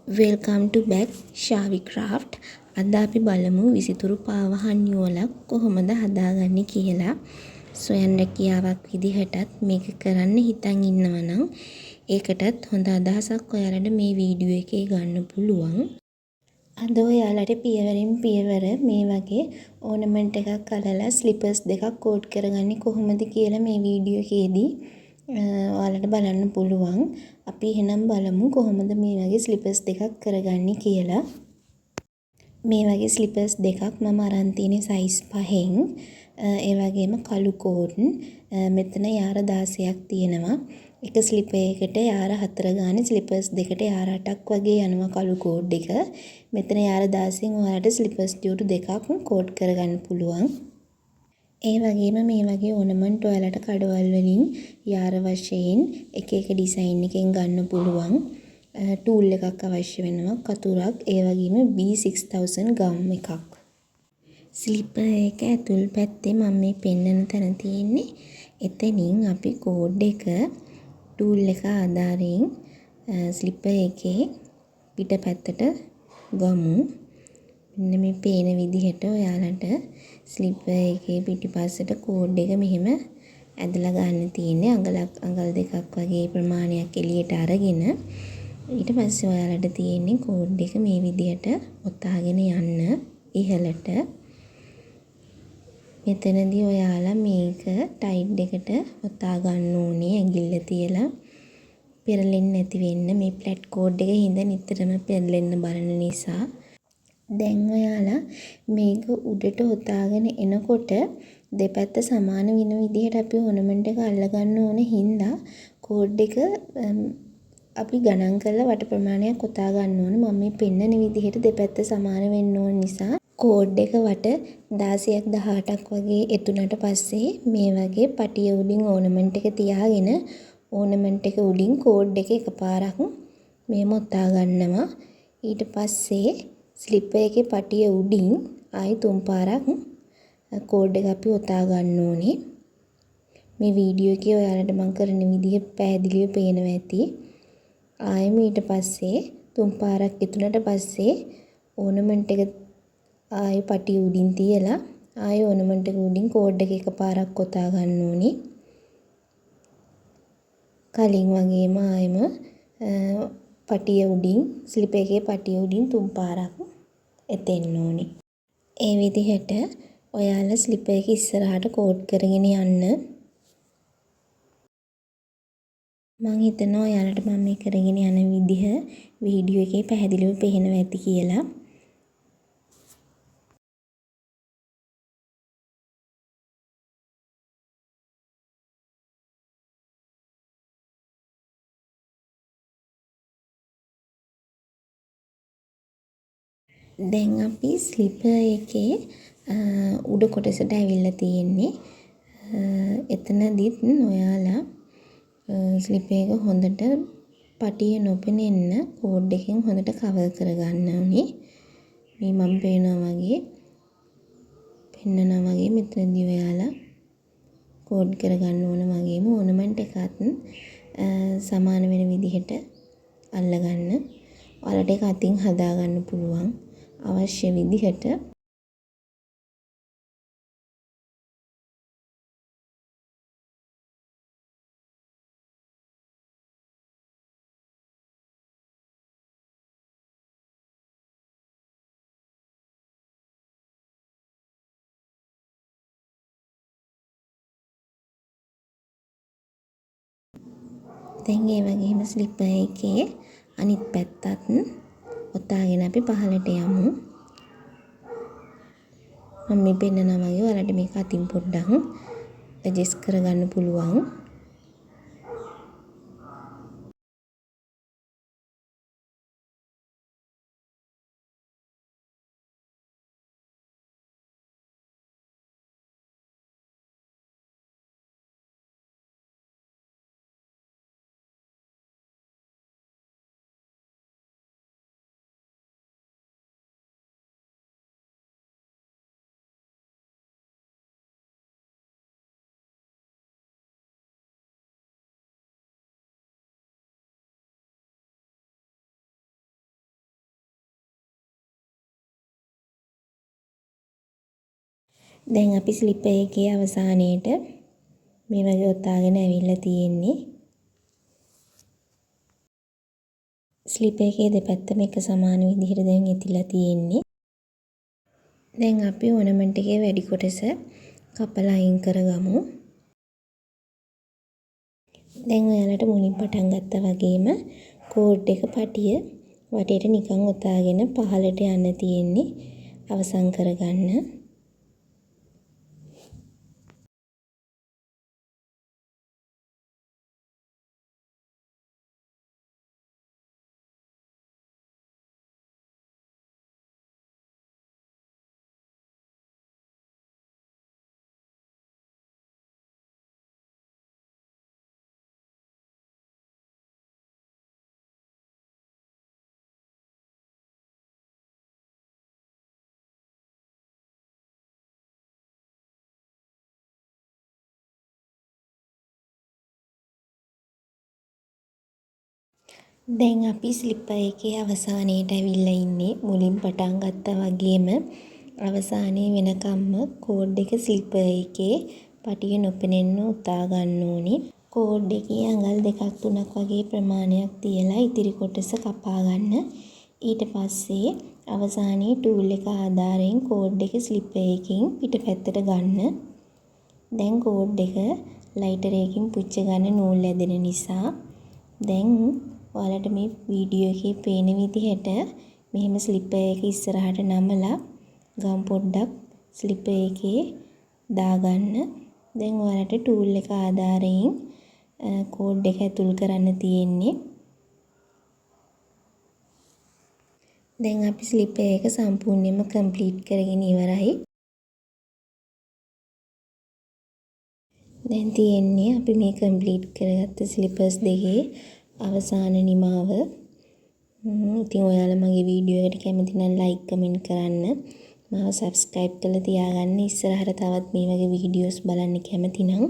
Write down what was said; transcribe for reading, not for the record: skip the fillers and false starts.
Welcome to back Shavi craft. අද අපි බලමු විසිතුරු පාවහන් යුවලක් කොහොමද හදාගන්නේ කියලා. ස්වයං රැකියාවක් විදිහටත් මේක කරන්න හිතන් ඉන්නවා නම් ඒකටත් හොඳ අදහසක් ඔයාලට මේ වීඩියෝ එකේ ගන්න පුළුවන්. අද ඔයාලට පියවරෙන් පියවර මේ වගේ ඕනමන්ට් එකක් අලලා ස්ලිපර්ස් දෙකක් කෝඩ් කරගන්නේ කොහොමද කියලා මේ වීඩියෝ එකේදී ඔයාලට බලන්න පුළුවන්. අපි එහෙනම් බලමු කොහොමද මේ වගේ ස්ලිපර්ස් දෙකක් කරගන්නේ කියලා. මේ වගේ ස්ලිපර්ස් දෙකක් මම අරන් තියෙන්නේ සයිස් 5න්. ඒ වගේම කළු කෝඩ්. මෙතන යාර 16ක් තියෙනවා. එක ස්ලිපර් එකට යාර 4 ගානේ ස්ලිපර්ස් දෙකට යාර 8ක් වගේ යනවා කළු කෝඩ් එක. මෙතන යාර 16න් ඔයාලට ස්ලිපර්ස් ජෝඩු දෙකක් කෝඩ් කරගන්න පුළුවන්. ඒ වගේම මේ වගේ ඕනමන්ට් ඔයාලට කඩවල් වලින් යාර වශයෙන් එක එක ඩිසයින් එකෙන් ගන්න පුළුවන්. ටූල් එකක් අවශ්‍ය වෙනවා, කතුරක්, ඒ වගේම B6000 ගම් එකක්. ස්ලිපර් එක ඇතුල් පැත්තේ මම මේ පෙන්නන තැන තියෙන්නේ. එතනින් අපි කෝඩ් එක ටූල් එක ආධාරයෙන් ස්ලිපර් එකේ පිටපැත්තට ගමු. මෙන්න මේ පේන විදිහට ඔයාලට ස්ලිපර් එකේ පිටිපස්සට කෝඩ් එක මෙහෙම ඇදලා ගන්න තියෙන්නේ. අඟල් දෙකක් වගේ ප්‍රමාණයක් එළියට අරගෙන ඊට පස්සේ ඔයාලට තියෙන්නේ කෝඩ් එක මේ විදිහට ඔතාගෙන යන්න ඉහළට. මෙතනදී ඔයාලා මේක ටයිට් එකට ඔතා ගන්න ඕනේ ඇඟිල්ල තියලා පෙරලෙන්නේ නැති වෙන්න. මේ ෆ්ලැට් කෝඩ් එක හින්දා නිතරම පෙරලෙන්න බලන නිසා. දැන් ඔයාලා මේක උඩට ඔතාගෙන එනකොට දෙපැත්ත සමාන වෙන විදිහට අපි ඕනමන්ට් එක අල්ලගන්න ඕන හින්දා කෝඩ් එක අපි ගණන් කරලා වට ප්‍රමාණයක් ඔතා ගන්න ඕන. මම මේ පෙන්නන විදිහට දෙපැත්ත සමාන වෙන්න ඕන නිසා කෝඩ් එක වට 16ක් 18ක් වගේ එතුණට පස්සේ මේ වගේ පටිය උඩින් ඕනමන්ට් එක තියාගෙන ඕනමන්ට් එක උඩින් කෝඩ් එක එකපාරක් මෙහෙම ඔතා ගන්නවා. ඊට පස්සේ ස්ලිපර් එකේ පටිය උඩින් ආයි තුන් පාරක් කෝඩ් එක අපි ඔතා ගන්න ඕනේ. මේ වීඩියෝ එකේ ඔයාලට මං කරන විදිහ පැහැදිලිව පේනවා ඇති. ආයෙම ඊට පස්සේ තුන් පාරක් එතුණට පස්සේ ඕනමන්ට් එක ආයෙ පටිය උඩින් තියලා ආයෙ ඕනමන්ට් එක උඩින් කෝඩ් එක එකපාරක් ඔතා ගන්න ඕනේ. කලින් වගේම ආයෙම පටිය උඩින් ස්ලිප් එකේ පටිය උඩින් තුන් පාරක් එතෙන්න ඕනේ. ඒ විදිහට ඔයාලා ස්ලිප් එක ඉස්සරහට කෝඩ් කරගෙන යන්න. මං හිතනවා ඔයාලට මම මේ කරගෙන යන විදිහ වීඩියෝ එකේ පැහැදිලිව පේනවා ඇති කියලා. දැන් අපි ස්ලිපර් එකේ උඩ කොටසට ඇවිල්ලා තියෙන්නේ. එතනදිත් ඔයාලා ස්ලිපර් එක හොඳට පටිය නොපෙනෙන්න කෝඩ් එකෙන් හොඳට කවර් කරගන්න ඕනේ. මේ මම පෙන්නනවා වගේ මෙතනදී ඔයාලා කෝඩ් කරගන්න ඕන වගේම ඕනමන්ට් එකත් සමාන වෙන විදිහට අල්ලගන්න. ඔයාලට ඒක අතින් හදාගන්න පුළුවන් අවශ්‍ය විදිහට. දැන් ඒ වගේම ස්ලිපර් එකේ අනිත් පැත්තත් ඔතාගෙන අපි පහළට යමු. මම මේ පෙන්නනවා වගේ ඔයාලට මේක අතින් පොඩ්ඩක් ඇඩ්ජස්ට් කරගන්න පුළුවන්. දැන් අපි ස්ලිපර් එකේ අවසානයේට මේ වගේ ඔතාගෙන ඇවිල්ලා තියෙන්නේ. ස්ලිපර් එකේ දෙපැත්තම එක සමාන විදිහට දැන් ඉතිලා තියෙන්නේ. දැන් අපි ඕනමන්ට් එකේ වැඩි කොටස කපලා අයින් කරගමු. දැන් ඔයාලට මුලින් පටන් ගත්තා වගේම කෝඩ් එක පටිය වටේට නිකන් ඔතාගෙන පහළට යන්න තියෙන්නේ අවසන් කරගන්න. දැන් අපි ස්ලිපර් එකේ අවසානයට ඇවිල්ලා ඉන්නේ. මුලින් පටන් ගත්තා වගේම අවසානයේ වෙනකම්ම කෝඩ් එක ස්ලිපර් එකේ පටිය නොපෙනෙන්න උතා ගන්න ඕනි. කෝඩ් එකේ අඟල් දෙකක් තුනක් වගේ ප්‍රමාණයක් තියලා ඉතිරි කොටස කපා ගන්න. ඊට පස්සේ අවසානයේ ටූල් එක ආධාරයෙන් කෝඩ් එක ස්ලිපර් එකෙන් පිටපැත්තට ගන්න. දැන් කෝඩ් එක ලයිටරයකින් පුච්ච ගන්න නූල් ඇදෙන නිසා දැන් ඔයාලට මේ වීඩියෝ එකේ පේන විදිහට මෙහෙම ස්ලිපර් එක ඉස්සරහට නමලා ගම් පොඩ්ඩක් ස්ලිපර් එකේ දාගන්න. දැන් ඔයාලට ටූල් එක ආධාරයෙන් කෝඩ් එක ඇතුල් කරන්න තියෙන්නේ. දැන් අපි ස්ලිපර් එක සම්පූර්ණයෙන්ම කම්ප්ලීට් කරගෙන ඉවරයි. දැන් තියෙන්නේ අපි මේ කම්ප්ලීට් කරගත්ත ස්ලිපර්ස් දෙකේ අවසාන නිමාව. ඉතින් ඔයාලා මගේ වීඩියෝ එකට කැමති නම් ලයික් කමෙන්ට් කරන්න. මාව සබ්ස්ක්‍රයිබ් කරලා තියාගන්න. ඉස්සරහට තවත් මේ වගේ වීඩියෝස් බලන්න කැමති නම්.